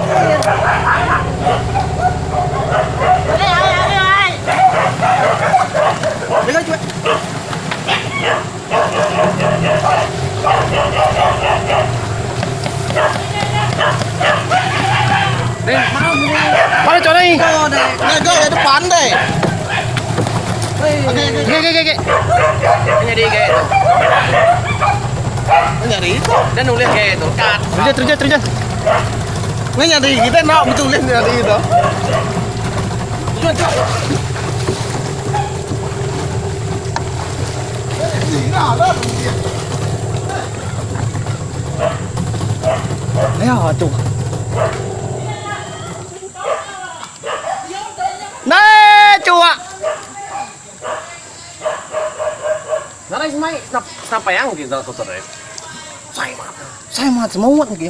Mana chỗ đây? Đây, depan deh. Okey, okey, okey. Nyadi ke tu. Nyadi itu. Dan nulis ke tu. Kat. Terjun, terjun, terjun. Ni nyadi kita nak betul nyadi itu. Cuba cuba. Ya, tu. Nah, cuak. Nadai semai senapayang kita tu tadi. Sai mat. Sai mat semut lagi.